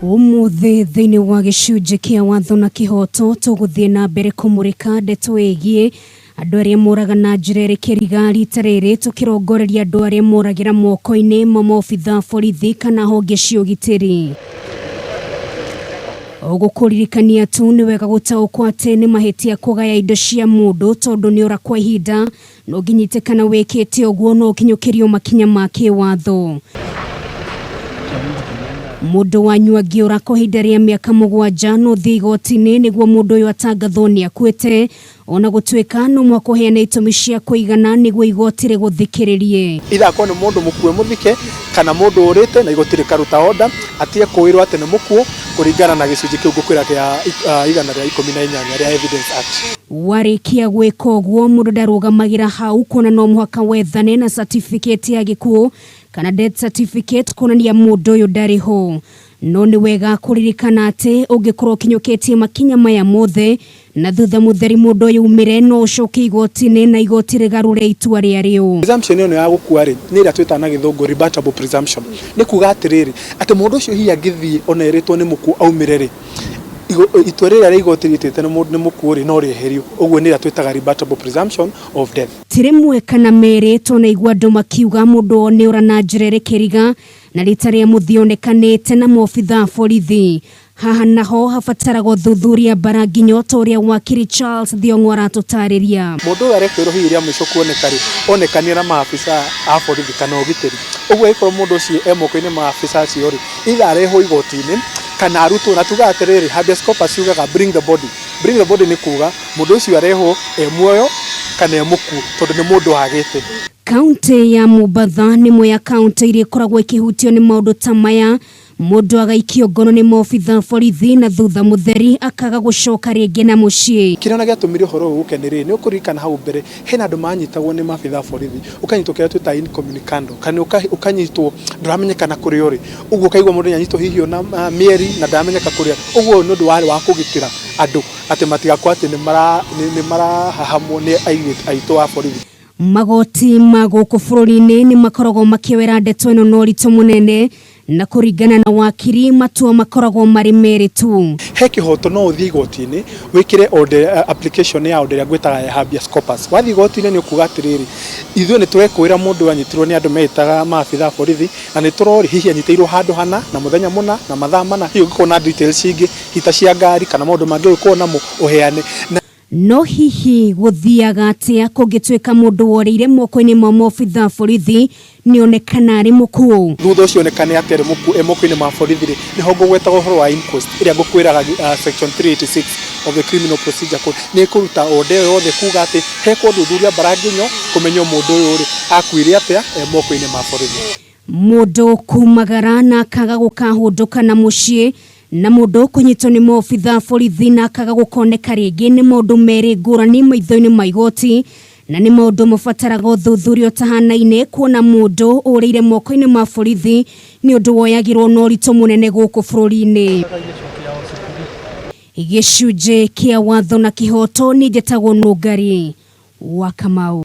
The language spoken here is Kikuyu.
Ũmũthĩ thĩinĩ wa gĩcunjĩ kĩa watho na kĩhoto tũgũthiĩ na mbere kũmũrĩka ndeto ĩgiĩ andũ arĩa moraga na njĩra ĩrĩ kĩriga, rita rĩrĩ tũkĩrongoreria andũ arĩa moragĩra moko-inĩ ma maobitha borithi kana honge cia ũgitĩri. Gũkũririkania tu nĩ wega gũtaũkwo atĩ nĩ mahĩtia kũgaya indo cia mũndũ tondũ nĩ ora kwa ihinda na ũngĩnyitĩkana wĩkĩte ũguo no ũkinyũkĩrio makinya ma kĩwatho. Mũndũ wanyu angĩũra kwa ihinda rĩa mĩaka 7 no ũthiĩ igoti-inĩ nĩguo mũndũ ũyũ atangathwo nĩ akuĩte, ona gũtuĩka no mũhaka ũheane itũmi cia kũigana nĩguo igoti rĩgũthikĩrĩrie. Either akorwo nĩ mũndũ mũkue mũthike kana mũndũ ũrĩte na igoti rĩkaruta order atige kũĩrwo atĩ nĩ mũkuũ kũringana na gĩcunjĩ kĩu ngũkwĩra kĩa 118 rĩa Evidence Act. Warĩkia gwĩka ũguo mũndũ ndarũgamagĩra hau kuona no mũhaka wethane na certificate ya gĩkuũ kana death certificate kuonania mũndũ ũyũ ndarĩ ho. No nĩ wega kũririkana atĩ ũngĩkorwo ũkinyũkĩtie makinya maya mothe na thutha mũtheri mũndũ ũyũ umĩre no ũcoke igoti-inĩ na igoti rĩgarũre itua rĩarĩo. Presumption ĩno ya gũkua rĩ, nĩ ĩrĩa twĩtaga na gĩthũngũ rebuttable presumption. Nĩ kuga atĩrĩrĩ, atĩ mũndũ ũcio hihi angĩthiĩ ona erĩtwo nĩ mũkuũ aumĩre rĩ, itua rĩrĩa rĩa igoti rĩtuĩte nĩ mũkuũ rĩ, no rĩeherio. Ũguo nĩ ĩrĩa twĩtaga rebuttable presumption of death. Ti rĩmwe kana merĩ twanaigua andũ makiuga mũndũ wao nĩ ora na njĩra ĩrĩ kĩriga na rita rĩa mũthia onekanĩte na maobitha a borithi. Haha naho habataraga ũthuthuria mbara nginya o ta ũrĩa wakiri Charles Thiong'o aratũtarĩria. Mũndũ ũyũ arekwĩrwo hihi rĩa mũico kuoneka rĩ, onekanire na maabitha a borithi kana ũgitĩri. Ũguo angĩkorwo mũndũ ũcio e moko-inĩ ma maabitha acio rĩ, either arehwo igoti-inĩ kana arutwo. Na tugaga atĩrĩrĩ, habeas corpus yugaga bring the body. Bring the body nĩ kuga mũndũ ũcio arehwo e muoyo kana e mũkuũ tondũ nĩ mũndũ wagĩte. Kauntĩ ya Mombatha nĩ ĩmwe ya kauntĩ iria ikoragwo ikĩhutio nĩ maũndũ ta maya, mũndũ agaikio ngono nĩ maobitha borithi na thutha mũtheri akaga gũcoka rĩngĩ na mũciĩ. Kĩrĩa ona gĩatũmire ũhoro ũyũ ũke nĩ rĩrĩ, nĩ ũkũririkana hau mbere hena andũ manyitagwo nĩ maabitha a borithi, ũkanyitwo kĩrĩa twĩtaga incommunicado kana ũkanyitwo ndũramenyekana kũrĩa ũrĩ, ũguo ũkaigua mũndũ nĩ anyitwo hihi ona mĩeri na ndaramenyeka kũrĩa arĩ, ũguo ũyũ nĩ ũndũ warĩ wa kũgitĩra andũ atĩ matigakorwo atĩ nĩ marahahamwo nĩ airĩtu aitũ a borithi. Magoti ma gũkũ bũrũri-inĩ nĩ makoragwo makĩoera ndeto ĩno na ũritũ mũnene na kũringana na wakiri matua makoragwo marĩ merĩ tu. He kĩhoto no ũthiĩ igoti-inĩ wĩkĩre order, application ya order ĩrĩa ngwĩtaga ya habeas corpus. Wathiĩ igoti-inĩ nĩ ũkuga atĩrĩrĩ, ithuĩ nĩ tũrekũĩra mũndũ ũyũ anyitirwo nĩ andũ meĩtaga maabitha a borithi na nĩ tũrorĩ hihi anyitĩirwo handũ hana na mũthenya mũna na mathaa mana, hihi ũngĩkorwo na details ingĩ hihi ta cia ngari kana maũndũ mangĩ ũngĩkorwo namo ũheane. Na No hihi gũthiaga atĩa kũngĩtuĩka mũndũ worĩire moko-inĩ ma maobitha borithi nĩonekana arĩ mũkuũ? Thutha ũcio onekane atĩ arĩ mũkuũ e moko-inĩ ma borithi rĩ, nĩho ngũgwetaga ũhoro wa inquest ĩrĩa ngũkwĩraga section 386 of the Criminal Procedure Code nĩ ĩkũruta order ĩyo yothe kuga atĩ hekwo ũthuthuria mbaranginyo kũmenywo mũndũ ũyũ rĩ akuire atĩa e moko-inĩ ma borithi. Mũndũ kumagara na akaga gũkahũndũka na mũciĩ na mũndũ kũnyitwo nĩ maobitha borithi na akaga gũkoneka rĩngĩ nĩ maũndũ merĩ ngũrani maitho-inĩ ma igoti na nĩ maũndũ mabataraga ũthuthuria ũtahanaine kuona mũndũ ũrĩire moko-inĩ ma borithi nĩ ũndũ woyagĩrwo na ũritũ mũnene gũkũ bũrũri-inĩ. Gĩcunjĩ kĩa watho na kĩhoto niĩ njĩtagwo Nũngari wa Kamau.